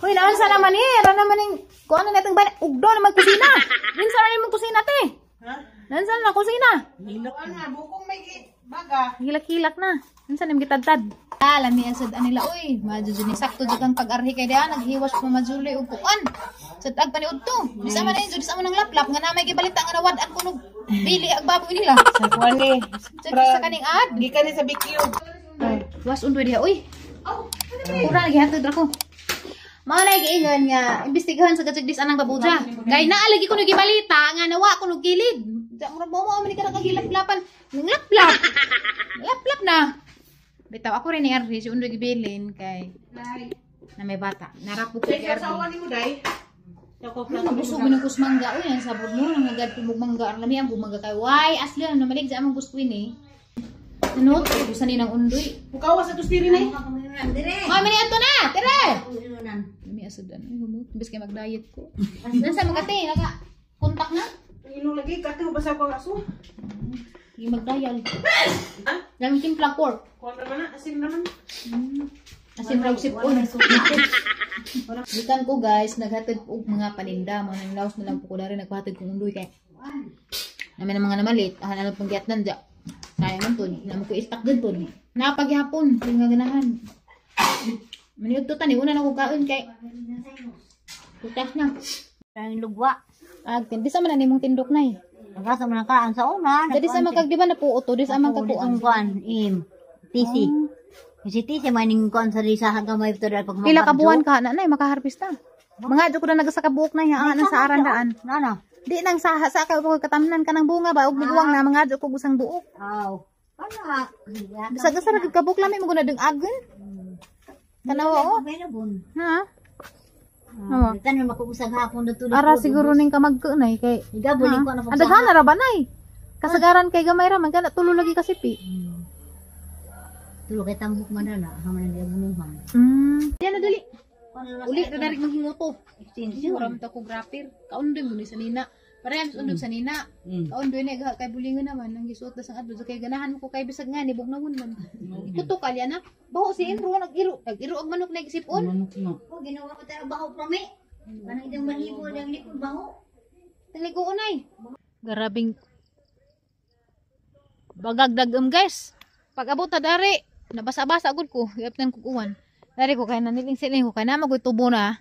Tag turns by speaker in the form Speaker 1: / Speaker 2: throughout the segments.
Speaker 1: Hoy, naon sa naman eh. Ra naman ning kuan na natong ban ugdo naman kusina. Minsan na imong kusina te.
Speaker 2: Ha?
Speaker 1: Nansa na kusina.
Speaker 2: Hilak na, bukong may baga.
Speaker 1: Hilak-hilak na. Minsan nam gitadtad. Ah, lami ang sad anila oy. Madyo jud ni sakto jud kang pag-arhi kay diha naghiwas pa majuli og kuan. Sad ag paniud to. Bisa man jud sa ng laplap nga na may gibalita nga nawad-an kuno bili ag baboy nila.
Speaker 2: Sa kuan ni.
Speaker 1: Sad sa kaning ad.
Speaker 2: Gikan ni sa BQ.
Speaker 1: Was undoy diha oy. Ura gihatod ra ko. Mao na giingon nga imbestigahan sa katsagdis anang babuja. Kay naa lagi kuno gibalita nga nawa kuno gilid. Da murag mo mo man ka nakagilaplapan. Nglaplap. Laplap na. Bitaw ako rin ni Arri si undoy gibilin kay na may bata. Narapok ko
Speaker 2: Kay
Speaker 1: kay Arri.
Speaker 2: asawa ni mo day.
Speaker 1: Ano busog mo ng kusmangga uy ang sabod mo nang agad pumug mangga ang lami ang bumangga kay why asli ang namalig sa among gusto ini. Ano? Gusto ni ng undoy.
Speaker 2: Bukawas sa tustiri ni.
Speaker 1: Mami ni ato na, tira. Lami asad ano, humot. Imbes kay mag-diet ko. Nasa makate, naka kontak na.
Speaker 2: Ino lagi kato basa ko ang aso.
Speaker 1: Hindi magdayal. Lami timpla pork.
Speaker 2: Kuan naman na, asin naman.
Speaker 1: Asin raw sipon. Gikan ko guys, naghatid og mga paninda, mga nanglaos na lang po ko dari nagpahatid kong undoy kay. Namin ang mga namalit, ahan ano pong giyatnan dya. Sayang man to, namo ko istak din to. Napaghapon, yung nga ganahan. Maniud to tani, una na ko kaon kay. Putas na.
Speaker 3: Ang lugwa.
Speaker 1: Ag, di sa man na nimong tindok na eh.
Speaker 3: Nagasa man ka ang sa una.
Speaker 1: Dadi sa man kag di ba napuo to, di sa man
Speaker 3: Ang
Speaker 1: kag
Speaker 3: kuan im. Tisi. Kasi tisi maning kuan sa risa hanggang may ito pag
Speaker 1: Pila ka buwan ka na nay makaharvest ta. Mga ko na nagasakabuok na hiya nang sa arandaan.
Speaker 3: Nana.
Speaker 1: Di nang sa sa ka ko katamnan ka ng bunga ba og miguwang na mga ko gusang buok.
Speaker 3: Aw. Wala.
Speaker 1: Bisag sa ra kabuk lami mo guna dung agon. Tanawa oh.
Speaker 3: Available.
Speaker 1: Ha? Awa.
Speaker 3: Tanan makuusag hapon na tulog.
Speaker 1: Ara siguro ning kamagko nay kay.
Speaker 3: Igabuling ko na
Speaker 1: Ang daghan na ra ba nay? Kasagaran kay gamay ra man kana tulo lagi kasipi.
Speaker 3: Tulog kay tambok man na haman na bunuhan.
Speaker 1: Diyan na dali. Uli na dari manghinguto.
Speaker 3: Extension.
Speaker 1: Ram ta ko grapir. Kaundoy mo ni sa nina. Parehas undog sa nina. Kaundoy na kay bulingon naman nang gisuot na sang adto kay ganahan mo ko kay bisag nga ni bugnawon man. Ikuto kalya na. Baho si Imro nag-iro. Nag-iro og manok na gisipon.
Speaker 3: Oh, ginawa ko tayo baho prami. Manang idang mahibo ang likod baho.
Speaker 1: Taligo unay. Garabing bagagdagam guys. Pag abot ta dari, nabasa-basa gud ko. Gaptan ko uwan. Dari ko kay naniling siling ko kay na magoy tubo na.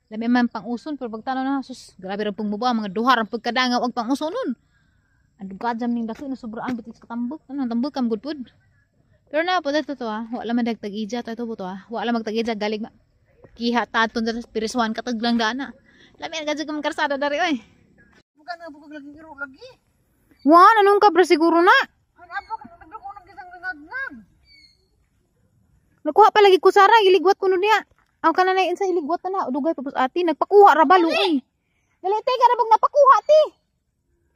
Speaker 1: Lami man pang uson pero pagtanaw na sus, grabe ra pong muba mga duha ra pagkadangaw og pang uson nun. Ang dugadjam ning dako na sobrang bitis ka tambok. Ano tambok kam good food. Pero na po dito to ah, wala man dagtag-ija to to ah. Wala magtag-ija galig ma. Kiha taton sa piriswan katag lang dana. Lami ang gadyo kang karsada dari oy.
Speaker 2: Bukan nga bukog lagi iro lagi.
Speaker 1: Wan, anong kabra siguro na?
Speaker 2: Ano ka nagduko nang gisang ngag-ngag.
Speaker 1: Nakuha pa lagi kusara, iligwat ko nun niya. Ang kananay sa iligwat na na, dugay pa pus ati, nagpakuha ra ba luoy. Dali te, garabog napakuha ti.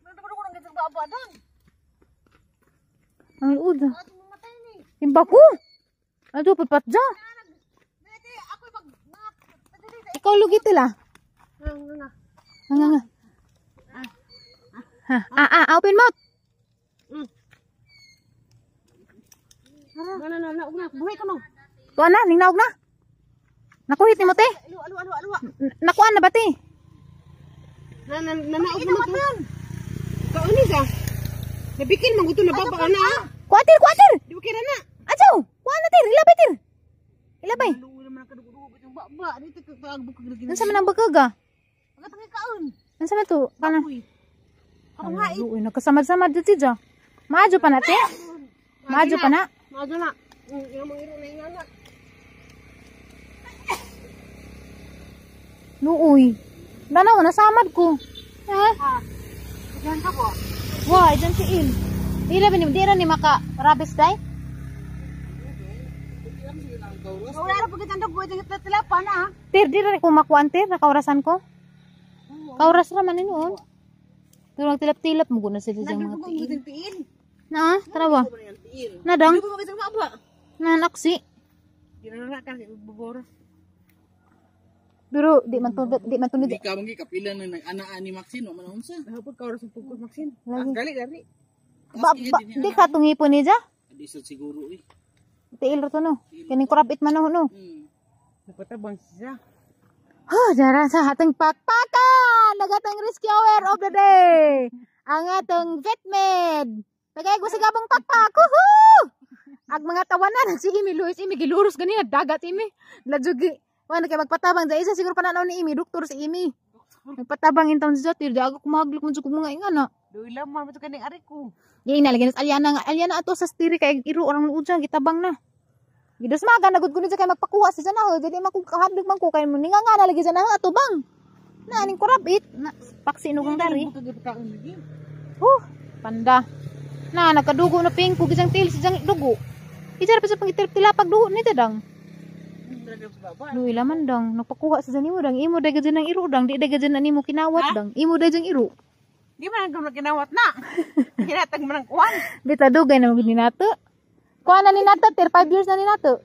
Speaker 2: Nagduko nang gisang baba dan.
Speaker 1: Ang luod. Timba ko. Ano papat dya? Ikaw lugi tila. Nga nga. Ha, ah, ah, open mouth.
Speaker 2: Na na na na ugna buhi ka mo.
Speaker 1: Tuan na, ningnaog na. Nakuhit ni mo te.
Speaker 2: Alu alu alu alu.
Speaker 1: Nakuan na ba te?
Speaker 2: Na na na na ugna mo to. Kauni sa. Nabikin man gusto na baba ka na.
Speaker 1: Kuatir, kuatir.
Speaker 2: Di ba kira na?
Speaker 1: Ajaw, kuan na tir, ilabay tir. Ilabay.
Speaker 2: Luoy naman kadugo-dugo bitong baba dito ka bukog lagi.
Speaker 1: Unsa man ang bakaga?
Speaker 2: Pagkatangay kaon.
Speaker 1: Unsa man to? Kana.
Speaker 2: Uy. Akong hain.
Speaker 1: Uy, nagkasamad-samad dito siya. Maadyo pa na, te? Maadyo pa na?
Speaker 2: Maadyo na. Yung mga iro na yung anak.
Speaker 1: Luoy. Danaw, nasamad ko. Ha?
Speaker 2: Diyan ka po.
Speaker 1: Wah, dyan si Il. Di ra ni di ra ni maka rabis day.
Speaker 2: Wala ra pagkatang dugo itong tilapan ah.
Speaker 1: Tir, di ra ko makuan tir, nakaurasan ko. Kauras ra man noon. Pero magtilap-tilap mo guna sila diyang mga tiil.
Speaker 2: Itong tiil.
Speaker 1: Na, tara ba? Nadang,
Speaker 2: Dugo mo isang baba.
Speaker 1: na naksi.
Speaker 2: Ginana ka bubor.
Speaker 1: Pero di man tunod.
Speaker 4: Di ka mangi kapila na nag-anaan ni Maxine, wa man unsa.
Speaker 2: Hapon ka oras ang pugkod Maxine. Gali dari.
Speaker 1: Ba, ba, di ka tungipon ni ja.
Speaker 4: Di sa siguro eh.
Speaker 1: Tiil ra to no. Kining kurabit man no.
Speaker 4: Hmm.
Speaker 2: Napatabang siya.
Speaker 1: Huh, dara sa atong pakpakan! Nagatang rescuer of the day! Ang atong vetmed! Tagay ko sa gabong pakpak! Woohoo! Ag mga tawanan, si Imi Luis, Imi giluros ganina, dagat Imi. Ladjugi. Wala kay magpatabang sa isa siguro pananaw ni Imi, doktor si Imi. Nagpatabang in taon si Jotir, di ako kumahaglok mo mga ingana.
Speaker 2: Duwi lang man ito kaning ari ko.
Speaker 1: Di na lagi nas alyana nga alyana ato sa stiri kay iro orang luod siya gitabang na. Gidos maga nagud ko ni kay magpakuha sa jana dili man ko kahadlok man ko kay mo ninga nga na lagi jana ato bang. Na aning kurabit na paksi nugang dari. Huh, panda. Na nagkadugo na ping ko gisang til sa dugo. Ijar pa sa pangitirp tilapag dugo ni dang. Luwi laman dang nagpakuha sa imo dang imo dagad ang iro dang di dagad na nimo kinawat dang imo dagad iro.
Speaker 2: Di man ang kinawat na. Hinatag man ang kuwan.
Speaker 1: Bita dugay na magid ni nato. Kuha na ni nato, ter 5 years na ni nato.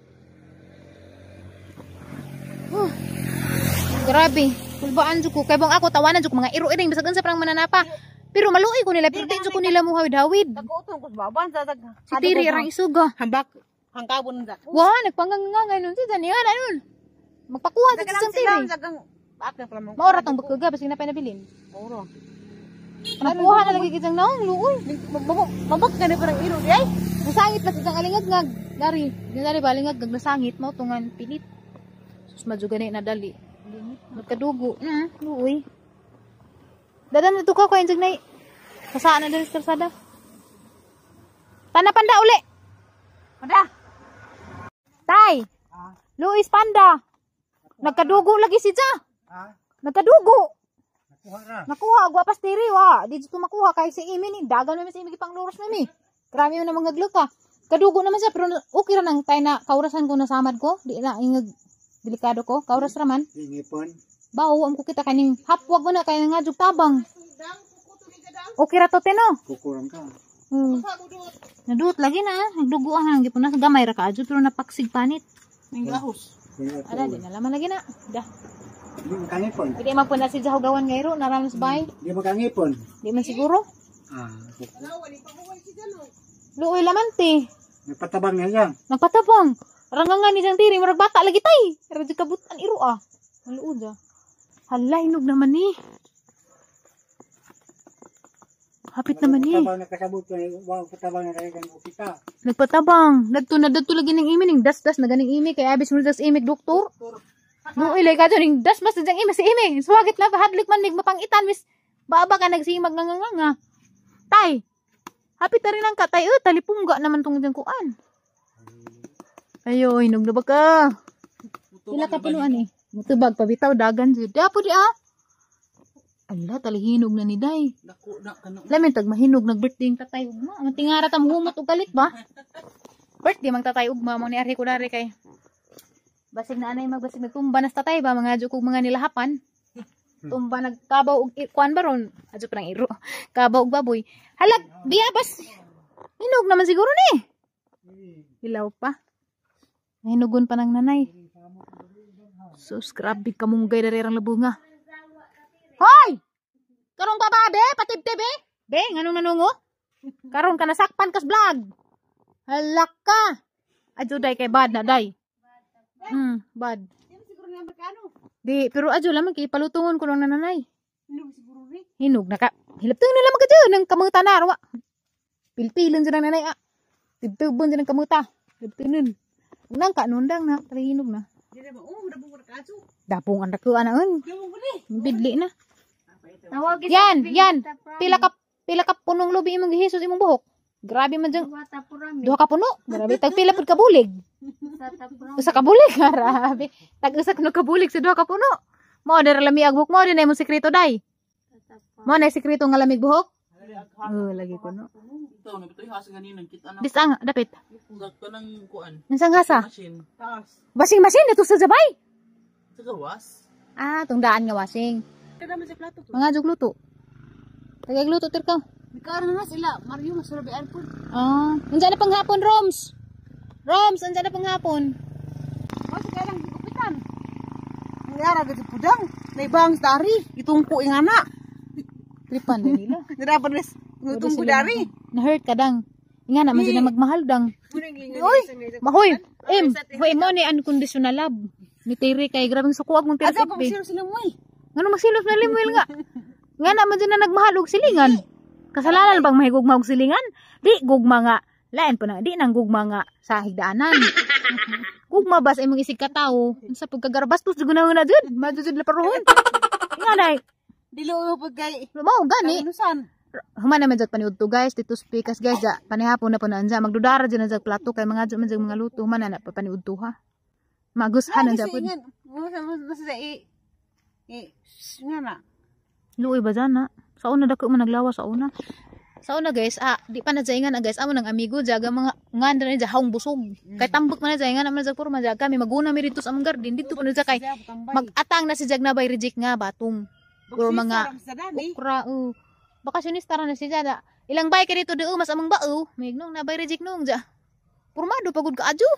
Speaker 1: Huh. Grabe. Kulbaan jud ko kay bang ako tawanan jud ko mga iro iring bisag unsa parang mananapa. Pero maluoy ko nila pero di jud ko nila muhawid-hawid.
Speaker 2: Taguton ko sa baban sa tag.
Speaker 1: Si Tiri rang isuga.
Speaker 2: Hambak hangkabon sa.
Speaker 1: Wah, nagpangangangay nun si Dani ana nun. Magpakuha sa
Speaker 2: Dagang
Speaker 1: siyang
Speaker 2: sila
Speaker 1: Tiri.
Speaker 2: dagang baak na pala mo.
Speaker 1: Maora tong bukaga basig na pinabilin.
Speaker 2: Maura.
Speaker 1: Nakuha na lagi kitang naong luoy.
Speaker 2: Mabak ka na parang iro di ay.
Speaker 1: Nasangit pa sa alingag-ngag. Dari, di dari ba alingag-ngag nasangit mo tungan pilit. Sus madyo gani na dali. Magkadugo. Luoy. Dadan na tuka ko yung nay. Kasaan na dali sa kalsada. Tana panda uli.
Speaker 2: Panda.
Speaker 1: Tay. Luis panda. Nagkadugo lagi si Ja. Nagkadugo.
Speaker 5: Nakuha ra.
Speaker 1: Nakuha agwa pas diri wa. Di jud ko makuha kay si Imi ni dagan naman si Imi gipangluros na mi. Grabe man ang mga ka. Kadugo naman siya pero okay ra nang tay na kaurasan ko nasamad ko. Di na ingag delikado ko. Kauras ra man.
Speaker 5: Ingipon.
Speaker 1: Bawo am ko kita kaning hapwag mo na kay nga jud tabang. Okay ra to te no.
Speaker 5: Kukurang ka.
Speaker 1: Naduot lagi na. Nagdugo ang gipon na gamay ra ka adyo pero napaksig panit.
Speaker 2: Ning lahos.
Speaker 1: Ada di na laman lagi na. Da.
Speaker 5: Di makangipon.
Speaker 1: Hindi man po na si Jahugawan ngayro naram sa bahay.
Speaker 5: Di makangipon.
Speaker 1: Di man siguro.
Speaker 5: Ah, kuko.
Speaker 1: Luoy laman te.
Speaker 5: Nagpatabang na siya.
Speaker 1: Nagpatabang. Ranganga ni siyang tiri, murag bata lagi tay. Pero di kabutan iro ah. Ang luod ah. Hala, hinog naman ni. Hapit naman ni.
Speaker 5: Patabang na kasabot ko. Wow, patabang na kayo kang upita.
Speaker 1: Nagpatabang. Nagto na dagto lagi ng imi ning das-das na ganing imi kay abis mo das imig doktor. No ilay ka ning das mas diyang imi si imi. Swagit na hadlik man mig mapangitan mis baaba ka nagsimag nga nga nga nga. Tay. Hapit na rin ang katay. Oh, talipungga naman tong diyang kuan. Ayo, hinog na ba ka? Pila ka punuan eh. Mutubag pabitaw dagan jud. Dapo di ah. Ala, talihinog na ni Day.
Speaker 4: Dako na kanu.
Speaker 1: Lamin tag mahinog nag birthday yung tatay ugma. Ang tingara ta humot og galit ba? Birthday mang tatay ugma mo ni arhi ko dari kay basig na anay magbasig nagtumba na sa tatay ba mga adyo kog mga nilahapan. Tumba nagkabaw og kuan ba ron? Adyo pa nang iro. Kabaw og baboy. Halag biya bas. Hinog naman siguro ni. Hilaw pa. Nahinugon pa ng nanay. Sus, grabe kamunggay dari ang labunga. Hoy! Karong pa ba, be? Patibtib, eh? Be, nganong nanungo? Karon ka nasakpan kas vlog. Halak ka. Adyo day kay bad na day. Bad.
Speaker 2: Siguro na magkano.
Speaker 1: Di, pero adyo lamang kay palutungon ko lang na nanay.
Speaker 2: Hinog siguro ni.
Speaker 1: Hinog na ka. Hilaptong na lamang ka dyan ng kamuta na arwa. Pilpilon siya ng nanay ah. Tibtibon siya ng kamuta. Hilaptonon. Nang ka nundang na, tari hinog na.
Speaker 2: Di na ba? Oh, dabong ko na kaso.
Speaker 1: Dapong ang dako anaon.
Speaker 2: Dabong ko ni.
Speaker 1: Bidli na.
Speaker 3: Tawag
Speaker 1: Yan, yan. Pila ka punong lubi imong gihisos imong buhok. Grabe man dyan. Duha ka puno. Grabe tag pila pud ka bulig. Usa ka bulig, grabe. Tag usa ka no kabulig sa duha ka puno. Mao dira lami ag buhok mo din imong sekreto day. Mao na sekreto nga lamig buhok. Oh, lagi ko no.
Speaker 4: Ito na bitoy hasa ganina kita na.
Speaker 1: Bisang dapit.
Speaker 4: Sakto ng kuan.
Speaker 1: Unsang hasa?
Speaker 4: Machine.
Speaker 2: Taas.
Speaker 1: Washing machine ito sa jabay.
Speaker 4: Sa gawas.
Speaker 1: Ah, tong daan nga washing.
Speaker 2: Kada man sa plato to.
Speaker 1: Mga jug luto. Tagay luto tir ka.
Speaker 2: Bikaran na sila. Mario masurabian po.
Speaker 1: Ah, unsa na panghapon, Roms? Roms, unsa na panghapon?
Speaker 2: Oh, sa kailang gikupitan. Nangyara gid pudang. Naibang sa dari. Itungko ingana.
Speaker 1: Tripan na nila.
Speaker 2: Nirapan res. Itungko dari.
Speaker 1: Na-hurt ka dang. Nga naman sila magmahal dang.
Speaker 2: Uy,
Speaker 1: Mahoy, em, hoy mo ni unconditional love. Ni Terry kay grabeng sukuag mong Terry
Speaker 2: Asa
Speaker 1: sa
Speaker 2: pa
Speaker 1: FB.
Speaker 2: sila sila mo eh.
Speaker 1: Ngano magsilos na Limuel nga? Nga naman dyan na nagmahal og silingan. Kasalanan bang mahigugma og silingan? Di gugma nga. Lain pa na, di nang gugma nga sa higdaanan. Gugma ba sa imong isig katawo? Unsa pagkagarbastos jud na jud, madjud laparohon. Nga nay,
Speaker 2: Dilo mo pagkay.
Speaker 1: mao gani.
Speaker 2: Kanusan.
Speaker 1: Human naman jag paniud to guys, dito speakers guys, ja, panihapon na po na anja magdudara dyan na jag plato kay mga man jag mga luto human na na paniud to ha. Magushan na jud.
Speaker 2: Basta i i nga na.
Speaker 1: Luoy ba dyan, ha? Sa una, dako man naglawa sa una. Sa una, guys, di pa na jaingan, guys. Amo ng amigo, jaga mga ngan na dyan, haong busog. Kay tambok man na jaingan, amo na jag puro man jag kami, maguna mi dito sa among garden, dito pa na dyan kay mag-atang na si jag na bay reject nga, batong. Or mga okra, oh. Bakasyonista ra na si jag. Ilang bay ka dito do, mas among bao. May nung na bay reject nung ja. Purmado pagod ka adyo.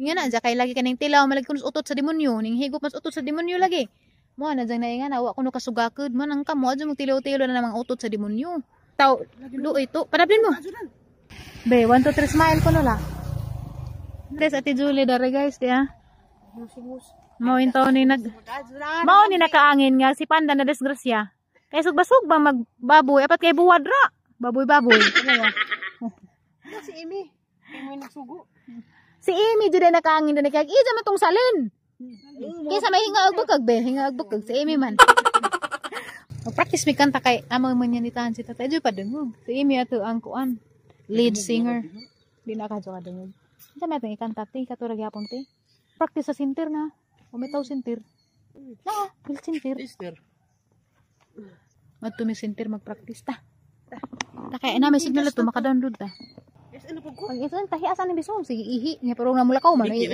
Speaker 1: Nga na, ja kay lagi kaning tilaw, malagi kunos utot sa demonyo, ning higop mas utot sa demonyo lagi. Mo na jang naingan wa kuno kasugakod man ang kamo adyo magtilaw-tilaw na namang utot sa demonyo. Taw luoy to, padaplin mo. Be, 1 2 3 smile kuno la. Des Ate Julie dare guys, di ah. Mao intaw ni nag Mao ni nakaangin nga si Panda na disgrasya. Kay sugbasug ba magbaboy apat kay buwad ra. Baboy baboy.
Speaker 2: Si Amy. Amy nagsugo.
Speaker 1: Si Amy jud ay nakaangin dinhi kay ija man tong salin. Kaysa may hinga og bukag be, hinga og bukag si Amy man. Mag-practice mi kanta kay amo man niya nitahan si Tatay Joy padungog. Si Amy ato ang kuan, lead singer. Di na ka kadungog. Unsa may atong ikanta ti kato ra gyapon ti? Practice sa sinter na. Umitaw sinter. Na, bil sinter.
Speaker 4: Sister.
Speaker 1: Madto mi sinter mag-practice ta. Ta kay na may signal to maka-download ta.
Speaker 2: Yes, ano po ko?
Speaker 1: Pag ito tahi asa ni bisong sige ihi nya pero na mulakaw man ihi.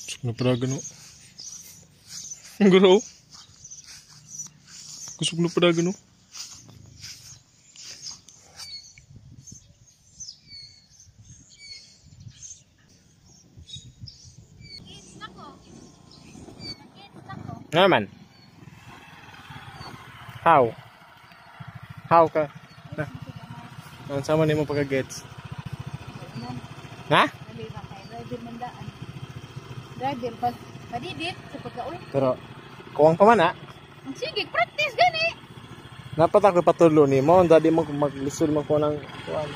Speaker 6: Kusog na padagan no. Ang garo. Kusog na padagan no.
Speaker 7: Nga man. How? How ka? Na. Ang sama nimo pagka-gets. Na?
Speaker 1: Driver man daan. Driver pag padidit sa pagkaoy.
Speaker 7: Pero kuwang pa man ah.
Speaker 1: Sige, practice gani.
Speaker 7: Dapat ako patulo nimo, ang dadi mo maglisod man ko ng kuwan.